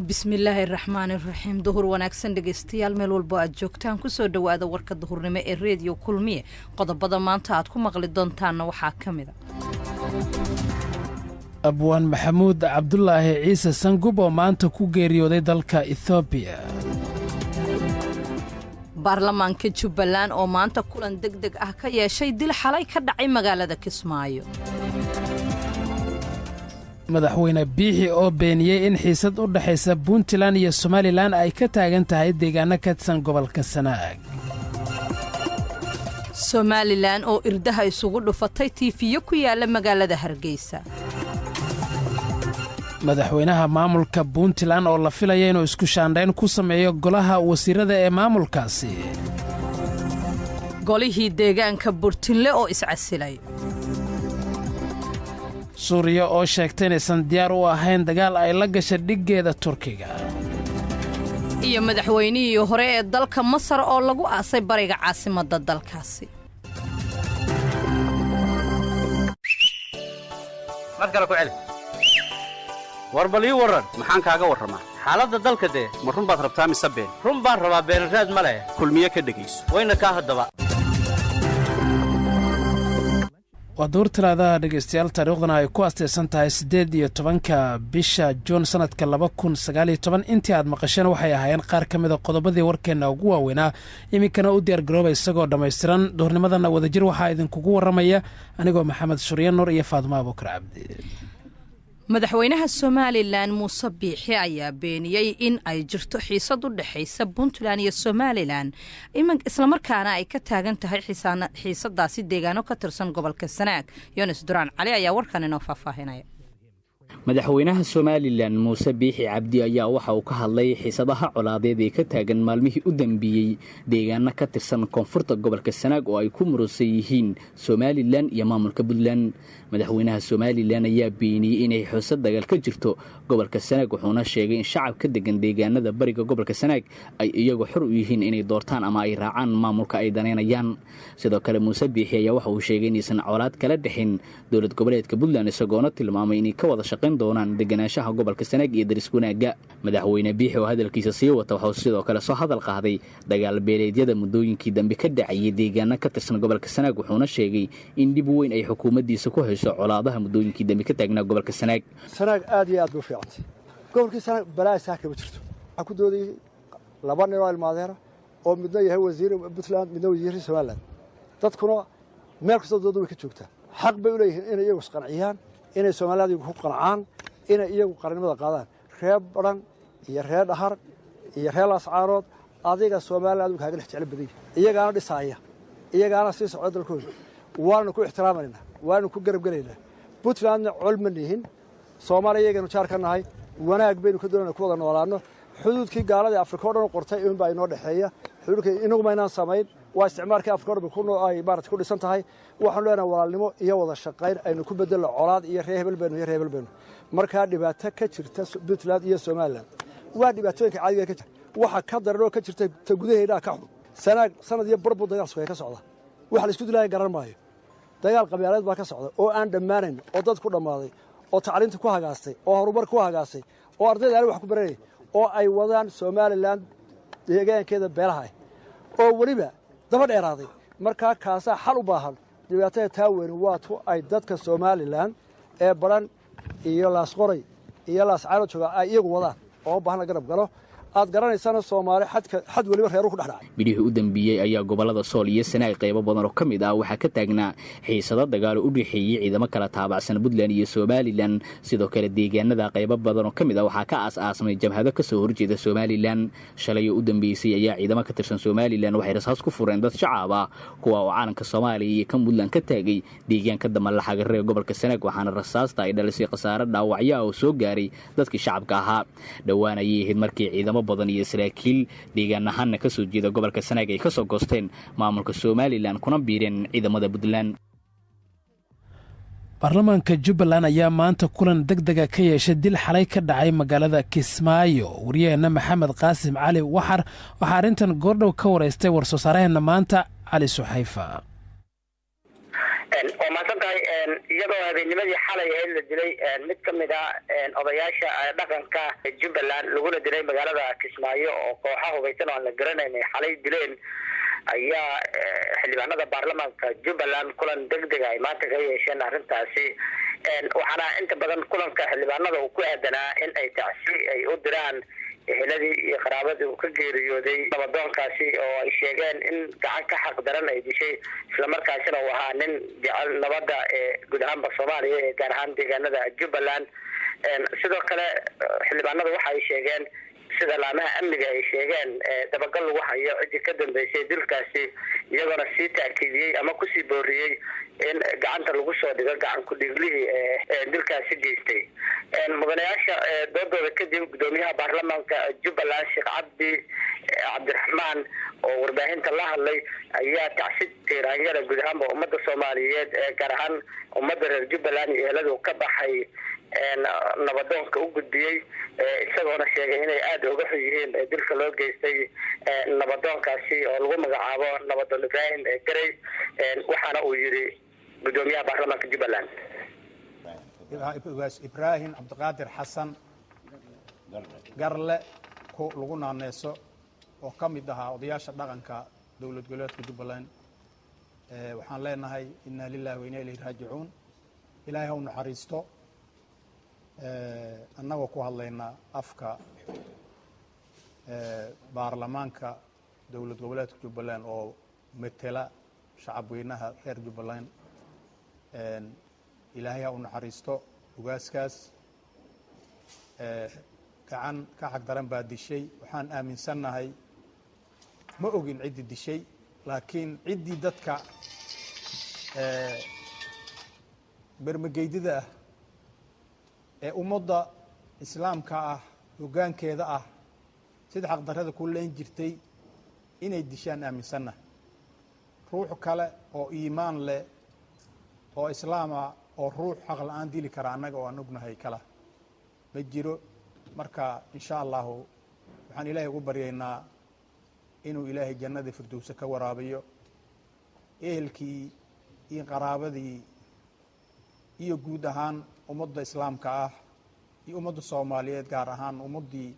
Bismillaahi raxmaani raxiim. Duhur wanaagsan dhegeystayaal, meel walbo aad joogtaan, kusoo dhawaada warka duhurnimo ee Reediyo Kulmiye. Qodobada maanta aad ku maqli doontaanna waxaa ka mid a: Abwaan Maxamuud Cabdulaahi Ciise Sangub oo maanta ku geeriyooday dalka Ethoobiya. Baarlamaanka Jubbaland oo maanta kulan deg deg ah ka yeeshay dil xalay ka dhacay magaalada Kismaayo. Madaxweyne Biixi oo beeniyey in xiisad u dhexaysa Puntland iyo Somalilan ay ka taagan tahay deegaano ka tirsan gobolka Sanaag. Somalilan oo irdaha isugu dhufatay tiifiyo ku yaala magaalada Hargeysa. Madaxweynaha maamulka Puntland oo la filaya inuu isku shaandhayn ku sameeyo golaha wasiirada ee maamulkaasi. Golihii deegaanka Burtinle oo iscasilay. Suuriya oo sheegtay inaysan diyaar u ahayn dagaal ay la gasha dhiggeeda Turkiga. Iyo madaxweynihii hore ee dalka Masar oo lagu aasay bariga caasimadda dalkaasi. War bal ii warran, maxaan kaaga warramaa? Xaaladda dalka dee. Ma run baad rabtaa mise been? Run baan rabaa, beenraad ma leh. Kulmiye ka dhegayso. Wayna kaa haddaba. Waa duur Talaadaha dhegeystayaal, taariikhdana ay ku asteysan tahay 18-ka bisha Juun sanadka 2019. Intii aad maqasheen waxay ahaayeen qaar ka mida qodobadii warkeenna ugu waaweynaa. Iminkana u diyaar garooba isagoo dhammaystiran. Duhurnimadana wadajir waxaa idinkugu warramaya anigoo Maxamed Shurye Nuur iyo Faadimo Abuukar Cabdi. Madaxweynaha Somalilan Muuse Biixi ayaa beeniyey in ay jirto xiisad u dhexaysa Puntland iyo Somalilan, islamarkaana ay ka taagan tahay xiisadaasi deegaano ka tirsan gobolka Sanaag. Yunis Duraan Cali ayaa warkan inoo faahfaahinaya. Madaxweynaha Somalilan Muuse Biixi Cabdi ayaa waxa uu ka hadlay xiisadaha colaadeed ee ka taagan maalmihii u dambeeyey deegaano ka tirsan koonfurta gobolka Sanaag oo ay ku murusan yihiin Somalilan iyo maamulka Puntland. Madaxweynaha Somalilan ayaa beeniyey inay xuusad dagaal ka jirto gobolka Sanaag, wuxuuna sheegay in shacabka degan deegaanada bariga gobolka Sanaag ay iyagu xor u yihiin inay doortaan ama ay raacaan maamulka ay danaynayaan. Sidoo kale Muuse Biixi ayaa waxa uu sheegay inaysan colaad kala dhexin dowlad goboleedka Puntland, isagoona tilmaamay inay ka wada shaqayn doonaan deganaanshaha gobolka Sanaag iyo daris wanaagga. Madaxweyne Biixi oo hadalkiisa sii wata waxauu sidoo kale soo hadal qaaday dagaal beeleedyada muddooyinkii dambe ka dhacayay deegaano ka tirsan gobolka Sanaag, wuxuuna sheegay in dhib weyn ay xukuumaddiisa ku hayso colaadaha muddooyinkii dambe ka taagnaa gobolka Sanaag. Sanaag aad iyo aad bay u fiicantay. Gobolkii Sanaag balaa saa kama jirto. Waxaa ku doodayey laba nin oo ilmaadeera oo midna yahay wasiir Puntland, midna wasiirka Somaliland. Dadkuna meel kastoo dooda way ka joogtaa. Xaq bay u leeyihiin inay iyagu isqanciyaan, inay Somaliland iyagu ku qancaan, inay iyagu qarannimada qaadaan. Reer Badhan iyo reer Dhahar iyo reer Laascaarood adiga Somaliland adigu kaaga dhex jeclo badan yahay. Iyagaana dhisaaya, iyagaana sii socda dalkooda. Waanu ku ixtiraamanaynaa, waanu ku garab gelaynaa. Puntlandna col ma nihin. Soomaaliya iyaganu jaar ka nahay, wanaag baynu ka doonayna ku wada noolaanno. Xuduudkii gaaladii Afrika o dhan u qortay unbaa inoo dhexeeya. Xuduudka inagu maynaan samayn, waa isticmaalkii Afrika o dhan ay maarata ku dhisan tahay. Waxaanu leenahay walaalnimo iyo wada shaqayn aynu ku bedelno colaad iyo reer hebel baynu iyo reer hebel baynu. Markaa dhibaato ka jirta Puntland iyo Somaliland waa dhibaatooyinka caadiga ka jira. Waxa ka daran oo ka jirta ta gudaheedhaa ka xun. Sanaag sanad iyo barbu dagaal sugaya ka socda. Waxa la isku dilaya garan maayo. Dagaal qabyaaleed baa ka socda oo aan dhammaanayn, oo dad ku dhammaaday, oo tacliinta ku hagaastay, oo horumar ku hagaastay, oo ardayda aani wax ku baranayay, oo ay wadaan Somalilan deegaankeeda beelaha ah oo weliba daba dheeraaday. Markaa kaasaa xal u baahan. Dhibaatada taa weyni waa tu ay dadka Somalilan ee Badhan iyo Laasqoray iyo Laascaanood jooga ay iyagu wadaan oo u baahan la garab galo. Aad garanaysana Soomaali xadka xad weliba reeru ku dhex dhacay. Bidhihii u dambeeyey ayaa gobolada Sool iyo Sanaag qaybo badan oo ka mid ah waxaa ka taagnaa xiisado dagaalo u dhexeeyey ciidamo kala taabacsan Puntland iyo Somalilan. Sidoo kale deegaanada qaybo badan oo ka mid ah waxaa ka aas-aasmay jamhado kasoo horjeeda Somalilan. Shalay oo u dambeysay ayaa ciidamo ka tirsan Somalilan waxay rasaas ku fureen dad shacab ah, kuwa oo caalanka Soomaaliya iyo kan Puntland ka taagay deegaanka Damalaxagaree gobolka Sanaag, waxaana rasaasta ay dhalisay khasaare dhaawacyaa oo soo gaaray dadkii shacabka ahaa. Dhowaan ayay ahayd markii ciidamo badan iyo saraakiil deegaan ahaanna kasoo jeeda gobolka Sanaag ay kasoo goosteen maamulka Somalilan kuna biireen ciidamada Puntland. Baarlamaanka Jubbaland ayaa maanta kulan deg dega ka yeeshay dil xalay ka dhacay magaalada Kismaayo. Wariyaheenna Maxamed Qaasim Cali Waxar waxaa arrintan goordhow ka waraystay war-soo saaraheenna maanta, Cali Suxayfa. Waa mahadsan tahay. Iyadoo habeennimadii xalay ahayd la dilay mid ka mid ah odayaasha dhaqanka Jubbaland, laguna dilay magaalada Kismaayo oo kooxa hubaysan oo aan la garanayn ay xalay dileen, ayaa xildhibaanada baarlamaanka Jubbaland kulan degdega ay maanta kaga yeesheen arrintaasi. Waxaana inta badan kulanka xildhibaanada uu ku aadanaa in ay tacsi ay u diraan eheladii iyo qaraabadii uu ka geeriyooday nabadoonkaasi, oo ay sheegeen in gacan ka xaq daran ay dishay, islamarkaasina uu ahaa nin jecel nabadda ee guud ahaanba Soomaaliya ee gaar ahaan deegaanada Jubbaland. Sidoo kale xildhibaanada waxa ay sheegeen, sida laamaha amniga ay sheegeen, dabagal lagu hayo ciddii ka dambeysay dilkaasi, iyagoona sii taakiidiyey ama kusii booriyey in gacanta lagu soo dhigo gacan ku-dhiiglihii dilkaasi geystay. Mudanayaasha doodooda kadib, gudoomiyaha baarlamaanka Jubbaland, Sheekh Cabdi Cabdiraxmaan, oo warbaahinta la hadlay, ayaa tacsi tiiraanyada guud ahaanba ummadda Soomaaliyeed, gaar ahaan ummadda reer Jubbaland iyo eheladu ka baxay nabadoonka u gudbiyey, isagoona sheegay inay aada uga xun yihiin dilka loo geystay nabadoonkaasi oo lagu magacaabo Nabadoon Ibraahim Garey. Waxaana uu yidhi gudoomiyaha baarlamaanka Jubbaland: Ibraahim Cabdiqaadir Xasan Garle ku lagu naaneyso, oo ka mid ahaa odayaasha dhaqanka dowlad goboleedka Jubbaland, waxaan leenahay: inna lillahi wa inna ilayhi raajicuun. Ilaahay ha u naxariisto. Annagoo ku hadlayna afka baarlamaanka dowlad goboleedka Jubbaland oo metela shacabweynaha reer Jubbaland, Ilaahay ha u naxariisto ugaaskaas. Gacan ka xag daran baa dishay. Waxaan aaminsannahay, ma ogin ciddii dishay, laakiin ciddii dadka bermageydida ah ee ummadda islaamka ah hoggaankeeda ah sida xaqdarrada ku leyn jirtay inay dishaan aaminsannahay. Ruux kale oo iimaan leh oo islaama oo ruux xaq la-aan dili kara annaga oo aan ognahay kala ma jiro. Marka insha Allahu waxaan Ilaahay ugu baryaynaa inuu Ilaahay jannada firdowse ka waraabiyo. Ehelkii iyo qaraabadii iyo guud ahaan ummadda islaamka ah iyo ummadda Soomaaliyeed, gaar ahaan ummaddii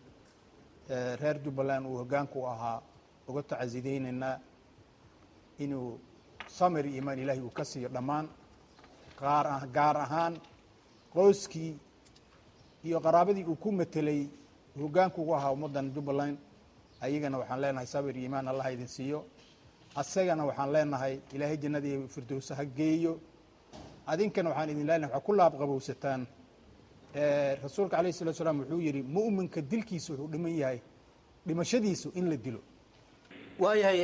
reer Jubbaland uu hoggaanku ahaa, uga tacasidaynaynaa inuu samir iyo iimaan Ilaahay uu ka siiyo dhammaan, qaar gaar ahaan qoyskii iyo qaraabadii uu ku metelay hoggaanku ugu ahaa ummaddan Jubbaland. Ayagana waxaan leenahay sabir iyo iimaan Allah idin siiyo. Asagana waxaan leenahay Ilaahay jannadii firdowsa ha geeyo. Adinkana waxaan idin leenahay waxaa ku laabqabowsataan rasuulka alayh salatu salaam wuxuu yidhi: mu'minka dilkiisa wuxuu dhiman yahay dhimashadiisu in la dilo. Waayahay,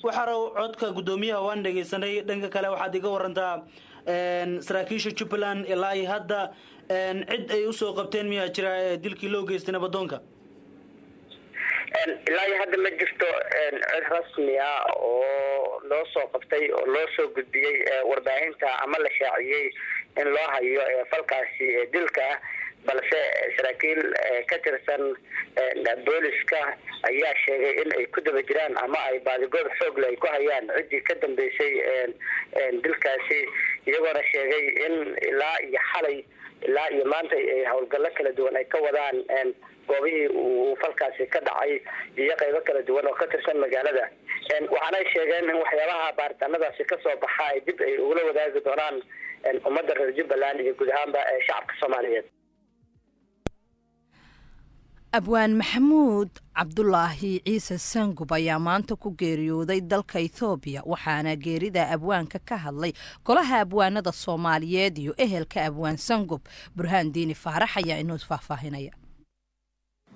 Waxarow, codka guddoomiyaha waan dhegaysanay. Dhanka kale waxaad iga warantaa saraakiisha Jubbaland ilaa iyo hadda cid ay usoo qabteen miyaa jira dilkii loo geystay nabadoonka? Ilaa iyo hadda ma jirto cid rasmi ah oo loo soo qabtay oo loo soo gudbiyey warbaahinta ama la shaaciyey in loo hayo falkaasi dilka, balse saraakiil ka tirsan booliska ayaa sheegay in ay ku daba jiraan ama ay baadigoob xoogle ay ku hayaan ciddii ka dambeysay dilkaasi, iyagoona sheegay in ilaa iyo xalay ilaa iyo maanta ay howlgallo kala duwan ay ka wadaan goobihii uu falkaasi ka dhacay iyo qaybo kala duwan oo ka tirsan magaalada. Waxaanay sheegeen in waxyaabaha baaritaanadaasi kasoo baxa ay dib ay ugula wadaagi doonaan ummadda reer Jubbaland iyo guud ahaanba shacabka Soomaaliyeed. Abwaan Maxamuud Cabdulaahi Ciise Sangub ayaa maanta ku geeriyooday dalka Ethoobiya, waxaana geerida abwaanka ka hadlay golaha abwaanada Soomaaliyeed iyo ehelka abwaan Sangub. Burhaan Diini Faarax ayaa inoo faahfaahinaya.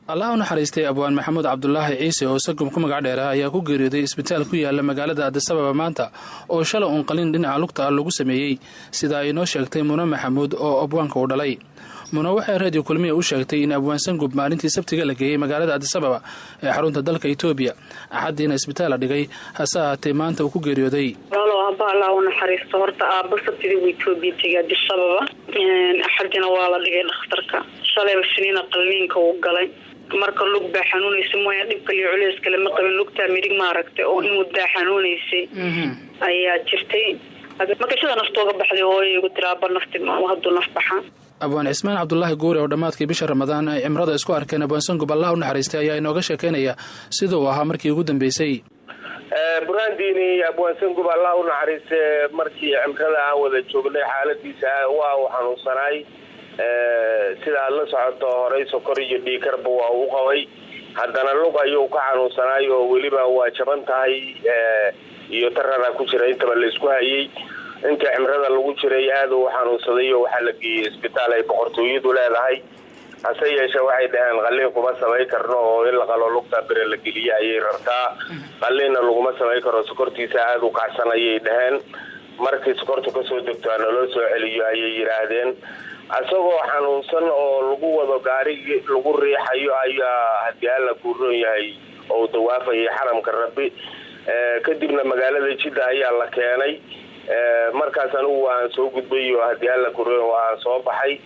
Allah u naxariistay abwaan Maxamuud Cabdulaahi Ciise oo Sangub ku magac dheera ayaa ku geeriyooday isbitaal ku yaala magaalada Adisababa maanta oo shalay uun qalin dhinaca lugta ah lagu sameeyey, sida ay inoo sheegtay Muna Maxamuud oo abwaanka u dhalay. Muna waxay Reediyo Kulmiya u sheegtay in abwaan Sangub maalintii Sabtiga la geeyey magaalada Adisababa ee xarunta dalka Itoobiya, Axaddiina isbitaal la dhigay, hase ahaatee maanta uu ku geeriyooday. Walaalow, aabba Allah u naxariisto. Horta aabba Sabtidii buu Itoobiya tegay, Adisababa. Axadina waa la dhigay dhakhtarka. Shalayba Siniina qalliinka uu galay. Marka lug baa xanuunaysa mooyaan, dhib kaliyo culeys kale ma qabin. Lugtaa midig maaragtay oo in muddaa xanuunaysay ayaa jirtay. Marka sida naftooga baxday hooyo igu tiraaba nafti hadduu naf baxa. Abwaan Cismaan Cabdulaahi Guure oo dhammaadkii bisha Ramadaan ay cimrada isku arkeen Abwaan Sangub Allah u naxariistay ayaa inooga sheekaynaya sida uu ahaa markii ugu dambeysay. Burhaandiini, Abwaan Sangub Allah u naxariiste, markii cimrada aan wada joognay xaaladiisa waa uu xanuunsanaay. Sida aad la socoto, horey sokor iyo dhiikarba waa uu qabay, haddana lug ayuu ka xanuunsanaay oo weliba waa jaban tahay iyo tarara ku jira, intaba laysku hayay. Inta cimrada lagu jiray aada uu xanuunsaday oo waxaa la geeyey isbitaal ay boqortooyadu leedahay. Hase yeeshee waxay dhaheen qalliin kuma samayn karno oo in la qalo lugta bire la geliye ayay rabtaa, qalliinna laguma samayn karo, sokortiisa aada u kacsan ayay dhaheen. Markii sokortu kasoo degto naloo soo celiyo ayay yidhaahdeen. Isagoo xanuunsan oo lagu wado gaarigi lagu riixayo ayaa haddii Alla kuu roon yahay oo dawaafayay xaramka Rabbi, kadibna magaalada Jidda ayaa la keenay. Markaas anigu waan soo gudbay oo haddii Alla kuu roon waan soo baxay.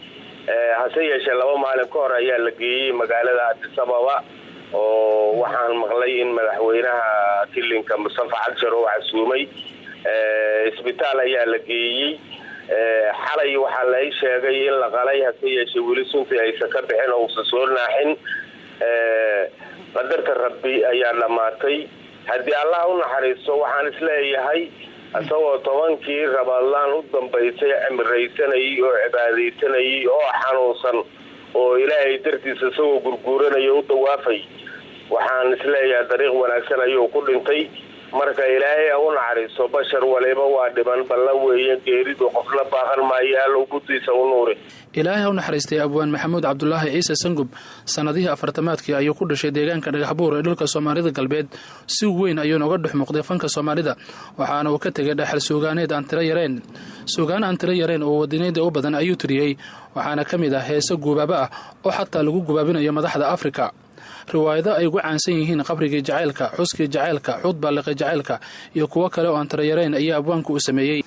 Hase yeeshee 2 maalin ka hor ayaa la geeyey magaalada Addis Ababa oo waxaan maqlay in madaxweynaha kilinka Mustafa Cagjar oo casuumay. Isbitaal ayaa la geeyey. Xalay waxaa lai sheegay in la qalay, hase yeeshee weli suntii aysan ka bixin oo uusan soo naaxin. Qadarta Rabbi ayaa dhammaatay. Haddii Allah u naxariisto, waxaan isleeyahay isagoo 10kii Ramadaan u dambaysay cimraysanayay oo cibaadaysanayay oo xanuunsan oo Ilaahay dartiisa isagoo gurguuranaya u dawaafay, waxaan isleeyahay dariiq wanaagsan ayuu ku dhintay. Marka Ilaahay ha u naxariisto. Bashar waliba waa dhiban, balla weeye geeridu, qofna baaqan maayo. Allow guddiisa u nuuri. Ilaahay ha u naxariistay Abwaan Maxamuud Cabdulaahi Ciise Sangub. Sannadihii afartamaadkii ayuu ku dhashay deegaanka Dhagaxbuur ee dhulka Soomaalida Galbeed. Si weyn ayuu nooga dhex muuqday fanka Soomaalida, waxaana uu ka tegay dhaxal suugaaneed aan tiro yareen. Suugaan aan tiro yareen oo wadinayda u badan ayuu tiriyey, waxaana ka mid ah heese guubaabo ah oo xataa lagu gubaabinayo madaxda Afrika, riwaayado ay ugu caansan yihiin Qabrigii Jacaylka, Xuskii Jacaylka, Xuud Baalliqay Jacaylka iyo kuwo kale oo aan tiro yareen ayaa abwaanku uu sameeyey.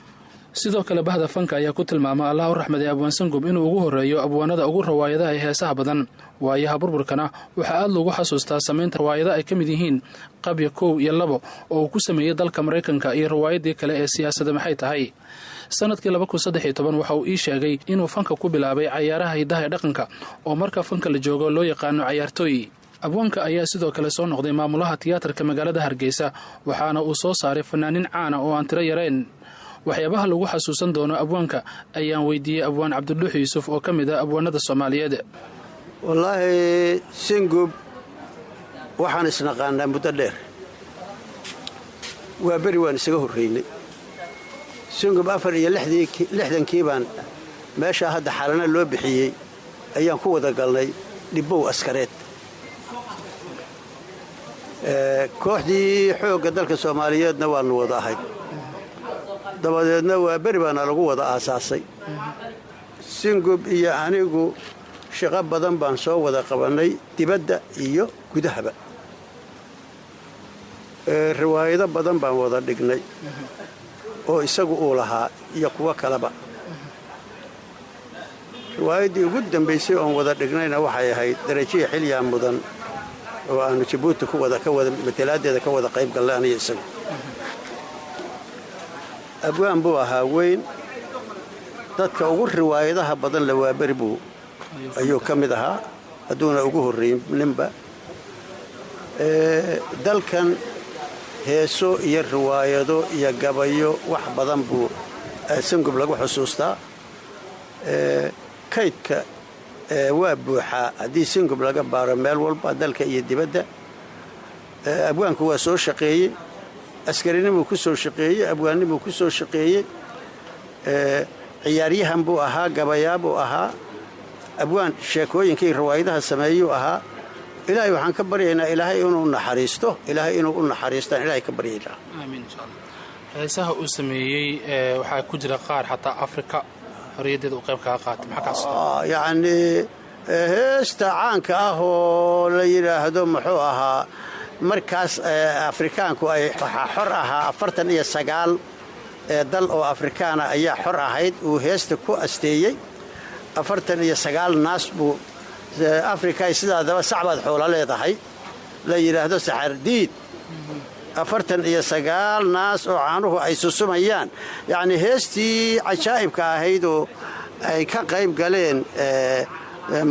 Sidoo kale bahda fanka ayaa ku tilmaama Allah u raxmaday Abwaan Sangub inuu ugu horreeyo abwaanada ugu rawaayadaha ee heesaha badan. Waayaha burburkana waxaa aad loogu xasuustaa samaynta rawaayado ay ka mid yihiin Qabya 1 iyo 2 oo uu ku sameeyey dalka Maraykanka iyo riwaayadii kale ee Siyaasadda Maxay Tahay. Sanadkii 2013 waxa uu ii sheegay inuu fanka ku bilaabay cayaaraha hiddaha ee dhaqanka, oo marka fanka la joogo loo yaqaano cayaartooy. Abwaanka ayaa sidoo kale soo noqday maamulaha tiyaatarka magaalada Hargeysa, waxaana uu soo saaray fanaanin caana oo aan tiro yareen. Waxyaabaha lagu xasuusan doono abwaanka ayaan weydiiyey Abwaan Cabdidhuux Yuusuf oo ka mid ah abwaanada Soomaaliyeed. Wallaahi Singub waxaan isnaqaanaa muddo dheer. Waa beri waan isaga horraynay. Singub 64-kii baan meeshaa hadda Xalana loo bixiyey ayaan ku wada galnay dhibbow askareed. Kooxdii xoogga dalka Soomaaliyeedna waannu wada ahayd. Dabadeedna waa beri baana lagu wada aasaasay. Singub iyo anigu shaqo badan baan soo wada qabannay, dibadda iyo gudahaba. Riwaayado badan baan wada dhignay oo isagu uu lahaa iyo kuwo kaleba. Riwaayaddii ugu dambaysay oon wada dhignayna waxay ahayd Darajiya Xilyaa Mudan oo aanu Jabuuti ku wada ka wada matalaaddeeda ka wada qayb gallay aniyo isagu. Abwaan buu ahaa weyn. Dadka ugu riwaayadaha badan la waaberi buu ayuu ka mid ahaa, hadduuna ugu horreyn ninba. Dalkan heeso iyo riwaayado iyo gabayo wax badan buu Sangub lagu xusuustaa. Kaydka waa buuxaa haddii Singub laga baaro meel walba, dalka iyo dibadda. Abwaanku waa soo shaqeeyey, askarinimuu ku soo shaqeeyey, abwaannimuu ku soo shaqeeyey, ciyaaryahan buu ahaa, gabayaa buu ahaa, abwaan sheekooyinkii riwaayadaha sameeyuu ahaa. Ilaahay waxaan ka baryaynaa Ilaahay inuu naxariisto. Ilaahay inuu u naxariistaan Ilaahay ka baryaynaa. Aamiin, insha Allah. Heesaha uu sameeyey waxaa ku jira qaar xataa Afrika xorriyaddeeda uu qayb kaga qaatay. Maxaa ka xasuustaa? Yacnii heesta caanka ah oo la yidhaahdo muxuu ahaa markaas Afrikaanku ay waxaa xor ahaa 49 dal oo Afrikaana ayaa xor ahayd uu heesta ku asteeyey. 49 naas buu Afrika sidaadaba sacbaad xoola leedahay la yidhaahdo Saxardiid. 49 naas oo caanuhu ay susumayaan. Yacnii heestii cajaa'ibka ahaydoo ay ka qayb galeen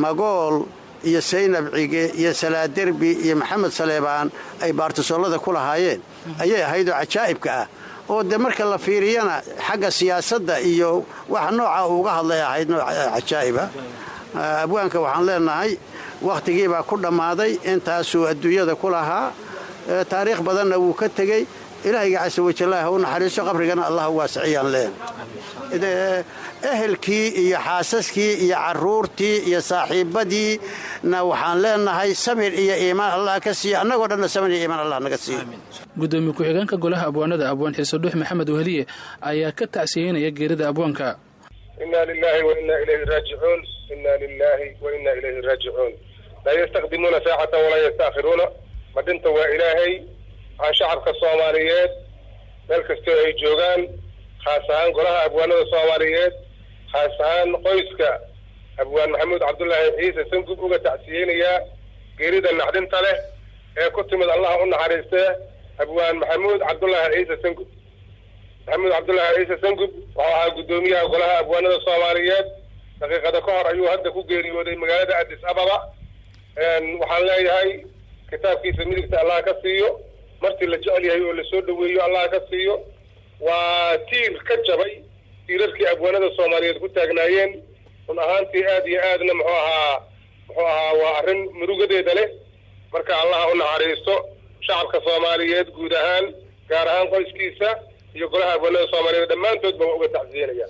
Magool iyo Saynab Cige iyo Salaaderbi iyo Maxamed Saleebaan ay baartisoolada ku lahaayeen ayay ahaydoo cajaa'ibka ah, oo dee marka la fiiriyana xagga siyaasadda iyo waxa nooca uuga hadlay ahayd nooc cajaa'iba. Abwaanka waxaan leenahay wakhtigiibaa ku dhammaaday, intaasuu adduunyada ku lahaa, taariikh badanna wuu ka tegey. Ilaahayga casa wajallaah ha u naxariiso, qabrigana allah u waasiciyaan leen. Ehelkii iyo xaasaskii iyo carruurtii iyo saaxiibbadiina waxaan leenahay samir iyo iimaan allah ka siiyo, annagoo dhanna samir iyo iimaan allah naga siiyo. Gudoomiye ku-xigeenka golaha abwaanada, Abwaan Xiise Dhuux Maxamed Weheliye, ayaa ka tacsiyeynaya geerida abwaanka. Inna lilahi wa inna ilayhi raajicuun, inna lilahi wa inna ilayhi raajicuun. Laa yastaqdimuuna saacatan walaa yastaakhiruuna. Madhinta waa Ilaahay. Waxaan shacabka Soomaaliyeed meel kastoo ay joogaan, khaas ahaan golaha abwaanada Soomaaliyeed, khaas ahaan qoyska Abwaan Maxamuud Cabdullaahi Ciise Sangub, uga tacsiyeynayaa geerida naxdinta leh ee ku timid Allah u naxariistee Abwaan Maxamuud Cabdullaahi Ciise Sangub. Maxamuud Cabdullaahi Ciise Sangub wuxuu ahaa guddoomiyaha golaha abwaanada Soomaaliyeed. Daqiiqada ka hor ayuu hadda ku geeriyooday magaalada Addis Ababa. Waxaan leeyahay kitaabkiisa midigta Allah ka siiyo, martii la jecel yahay oo lasoo dhaweeyo Allah ka siiyo. Waa tiir ka jabay tiirarkii abwaanada Soomaaliyeed ku taagnaayeen. Run ahaantii aad iyo aadna muxuu ahaa waa arrin murugadeeda leh. Marka Allah u naxariisto shacabka Soomaaliyeed guud ahaan, gaar ahaan qoyskiisa iyo golaha abwaanada Soomaaliyeed dhammaantoodba waa uga tacsiyenaya.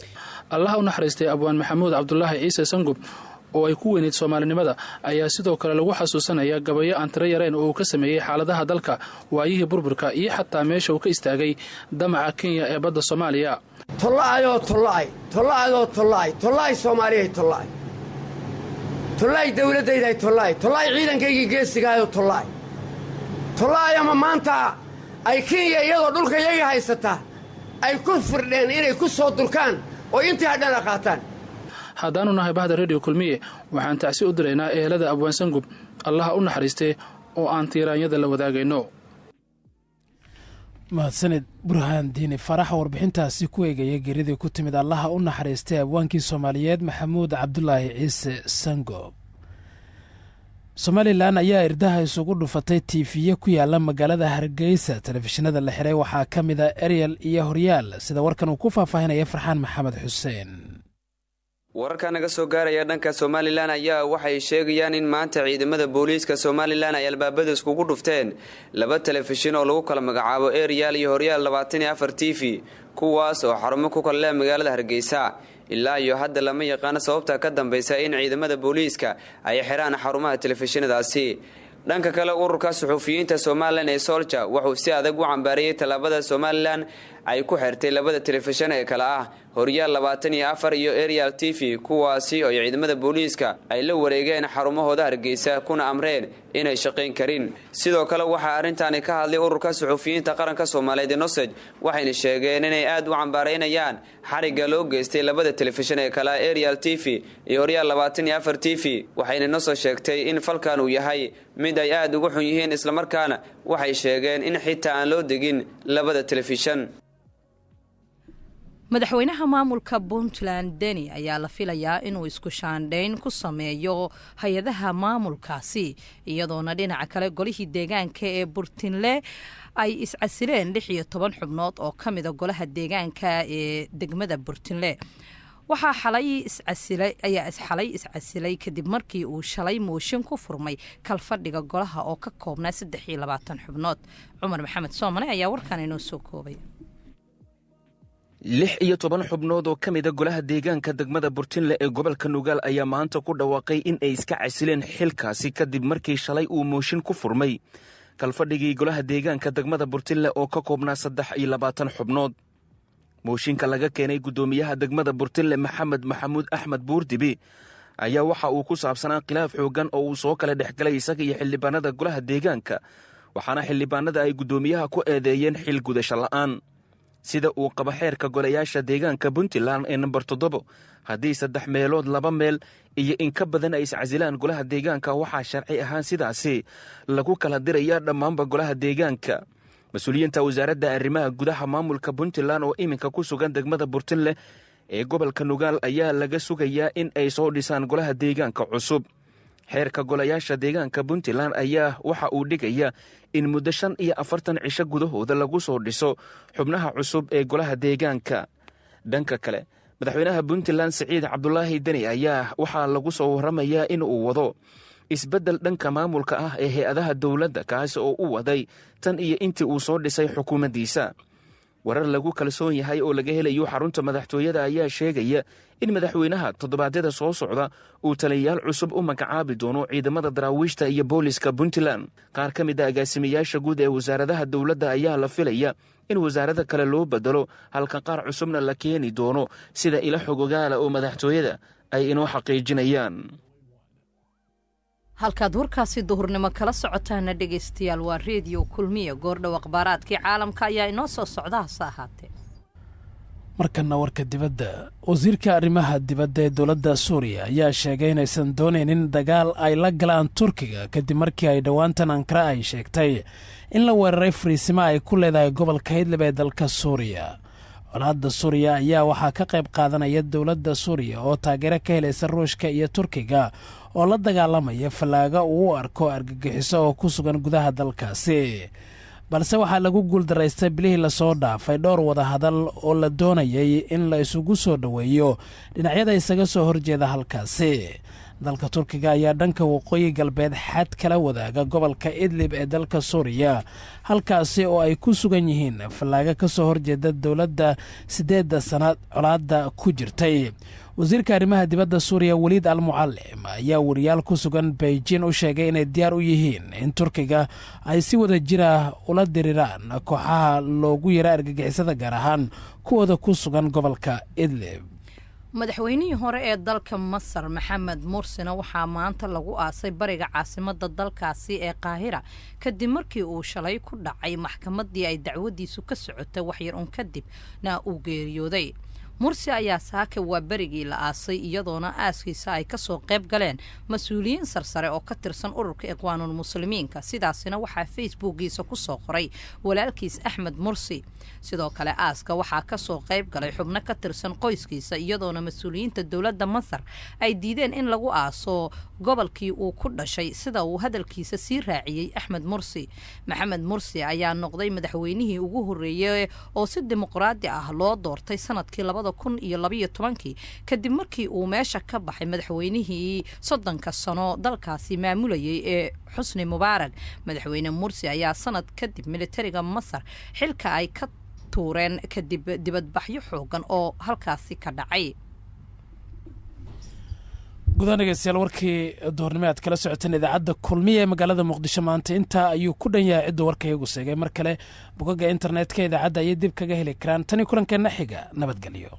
Allah u naxariistay Abwaan Maxamuud Cabdulaahi Ciise Sangub oo ay ku weyneyd soomaalinimada ayaa sidoo kale lagu xasuusanaya gabayo aan tiro yareen oo uu ka sameeyey xaaladaha dalka waayihii burburka iyo xataa meesha uu ka istaagay damaca Kenya ee badda Soomaaliya. Tolla'ayoo tolla'ay, tolla'ayoo tolla'ay, tolla'ay Soomaaliyay, tolla'ay, tolla'ay dawladdayday, tolla'ay, tolla'ay ciidankaygii geesigaayoo, tolla'ay, tolla'ay. Ama maanta ay Kenya iyadoo dhulka yaga haysataa ay ku firdheen inay ku soo durkaan oo intii hadhana qaataan. Haddaanu nahay bahda Rediyo Kulmiye, waxaan tacsi u diraynaa ehelada Abwaan Sangub, Allaha u naxariistee, oo aan tiiraanyada la wadaagayno. Mahadsanid, Burhaan Diini Farax, warbixintaasi ku eegaya geeridii ku timid Allaha u naxariistay abwaankii Soomaaliyeed Maxamuud Cabdulaahi Ciise Sangob. Somalilan ayaa irdaha isugu dhufatay tiifiye ku yaala magaalada Hargeysa. Telefishinada la xiray waxaa ka mid ah Eryal iyo Horyaal, sida warkan uu ku faahfaahinaya Farxaan Maxamed Xuseen. Wararka naga soo gaaraya dhanka Somalilan ayaa waxay sheegayaan in maanta ciidamada booliiska Somalilan ay albaabada iskugu dhufteen laba telefishin oo lagu kala magacaabo Erial iyo Horyaal 24 TV, kuwaas oo xarumo ku kala leh magaalada Hargeysa. Ilaa iyo hadda lama yaqaano sababta ka dambeysa in ciidamada booliiska ay xiraan xarumaha telefishinadaasi. Dhanka kale, ururka suxuufiyiinta Somalilan ee SOLJA wuxuu si adag u cambaariyey tallaabada Somalilan ay ku xirtay labada telefishin ee kale ah Horyaal 24 iyo Arial TV, kuwaasi oo ciidamada booliiska ay la wareegeen xarumahooda Hargeysa kuna amreen inay shaqayn karin. Sidoo kale waxaa arrintaani ka hadlay ururka suxuufiyiinta qaranka Soomaaliyeed ee NUSOJ, waxayna sheegeen inay aad u cambaaraynayaan xarigga loo geystay labada telefishin ee kale ah Arial TV iyo Horyaal 24 TV. Waxayna NUSOJ sheegtay in falkan uu yahay mid ay aad uga xun yihiin, islamarkaana waxay sheegeen in xitaa aan loo degin labada telefishin. Madaxweynaha maamulka Puntland Deni ayaa la filayaa inuu isku shaandhayn ku sameeyo hay-adaha maamulkaasi, iyadoona dhinaca kale golihii deegaanka ee Burtinle ay iscasileen 16 xubnood oo ka mida golaha deegaanka ee degmada Burtinle. Waxaa xalay iscasilay ayaa xalay iscasilay kadib markii uu shalay mooshin ku furmay kalfadhiga golaha oo ka koobnaa 23 xubnood. Cumar Maxamed Soomane ayaa warkan inoo soo koobay. 16 xubnood oo ka mida golaha deegaanka degmada Burtinle ee gobolka Nugaal ayaa maanta ku dhawaaqay in ay iska casileen xilkaasi, kadib markii shalay uu mooshin ku furmay kalfadhigii golaha deegaanka degmada Burtinle oo ka koobnaa 23 xubnood. Mooshinka laga keenay guddoomiyaha degmada Burtinle, Maxamed Maxamuud Axmed Buurdibi, ayaa waxa uu ku saabsanaa khilaaf xooggan oo uu soo kala dhex galay isaga iyo xildhibaanada golaha deegaanka, waxaana xildhibaanada ay guddoomiyaha ku eedeeyeen xil gudasho la'aan. Sida uu qabo xeerka golayaasha deegaanka Puntland ee nambar 7, haddii saddex meelood laba meel iyo in ka badan ay iscasilaan golaha deegaanka, waxaa sharci ahaan sidaasi lagu kala dirayaa dhammaanba golaha deegaanka. Mas-uuliyiinta wasaaradda arrimaha gudaha maamulka Puntland oo iminka ku sugan degmada Burtinleh ee gobolka Nugaal ayaa laga sugayaa in ay soo dhisaan golaha deegaanka cusub. Xeerka golayaasha deegaanka Puntland ayaa waxa uu dhigaya in muddo 45 cisho gudahooda lagu soo dhiso xubnaha cusub ee golaha deegaanka. Dhanka kale, madaxweynaha Puntland Siciid Cabdulaahi Deni ayaa waxaa lagu soo warramayaa in uu wado isbeddel dhanka maamulka ah ee hay-adaha dowladda, kaasi oo u waday tan iyo intii uu soo dhisay xukuumaddiisa. Warar lagu kalsoon yahay oo laga helayo xarunta madaxtooyada ayaa sheegaya in madaxweynaha toddobaadyada soo socda uu taliyayaal cusub u magacaabi doono ciidamada daraawiishta iyo booliska Puntland. Qaar ka mid a agaasimayaasha guud ee wasaaradaha dowladda ayaa la filaya in wasaarada kale loo bedelo, halka qaar cusubna la keeni doono, sida ilo xogogaala oo madaxtooyada ay inoo xaqiijinayaan. Halkaad warkaasi duhurnimo kala socotaana, dhegaystayaal, waa Reediyo Kulmiya. Goordhow akhbaaraadkii caalamka ayaa inoo soo socda, hase ahaatee Markana warka dibadda. Wasiirka arrimaha dibadda ee dowladda Suuriya ayaa sheegay inaysan doonaynin dagaal ay la galaan Turkiga, kadib markii ay dhowaantan Ankara ay sheegtay in la weeraray fariisimo ay ku leedahay gobolka Idlib ee dalka Suuriya. Colaadda Suuriya ayaa waxaa ka qayb qaadanaya dowladda Suuriya oo taageero ka helaysa Ruushka iyo Turkiga, oo la dagaalamaya fallaaga uu u arko argagixiso oo ku sugan gudaha dalkaasi. Balse waxaa lagu guuldaraystay bilihii lasoo dhaafay dhowr wadahadal oo la doonayay in la isugu soo dhoweeyo dhinacyada isaga soo horjeeda halkaasi. Dalka Turkiga ayaa dhanka waqooyi galbeed xad kala wadaaga gobolka Idlib ee dalka Suuriya, halkaasi oo ay ku sugan yihiin fallaaga ka soo horjeeda dowladda 8-da sanad colaadda ku jirtay. Wasiirka arrimaha dibadda Suuriya Weliid Al Mucalim ayaa wariyaal ku sugan Beijing u sheegay inay diyaar u yihiin in Turkiga ay si wada jir ah ula diriraan kooxaha loogu yara argagixisada, gaar ahaan kuwooda ku sugan gobolka Idlib. Madaxweynihii hore ee dalka Masar Maxamed Mursina waxaa maanta lagu aasay bariga caasimada dalkaasi ee Qaahira, kadib markii uu shalay ku dhacay maxkamadii ay dacwadiisu ka socotay, waxyar un kadib na uu geeriyooday. Mursi ayaa saaka waa berigii la aasay, iyadoona aaskiisa ay kasoo qayb galeen mas-uuliyiin sarsare oo ka tirsan ururka Iqwaanul Muslimiinka. Sidaasina waxaa Facebookiisa kusoo qoray walaalkiis Axmed Mursi. Sidoo kale aaska waxaa kasoo qayb galay xubno ka tirsan qoyskiisa, iyadoona mas-uuliyiinta dowladda Masar ay diideen in lagu aaso gobolkii uu ku dhashay, sida uu hadalkiisa sii raaciyey Axmed Mursi. Maxamed Mursi ayaa noqday madaxweynihii ugu horreeyey oo si dimuqraadi ah loo doortay sanadkii 2012-kii, kadib markii uu meesha ka baxay madaxweynihii 30-ka sano dalkaasi maamulayay ee Xusni Mubaarag. Madaxweyne Mursi ayaa sanad kadib militariga Masar xilka ay ka tuureen, kadib dibadbaxyo xoogan oo halkaasi ka dhacay. Gudahaan, dhegeystayaal, warkii duhurnimo aad kala socoteen idaacadda Kulmiya ee magaalada Muqdisho maanta intaa ayuu ku dhan yahay. Ciddu warka iyagu seegay, mar kale bogaga internetka idaacadda ayay dib kaga heli karaan. Tani kulankeenna xiga, nabadgelyo.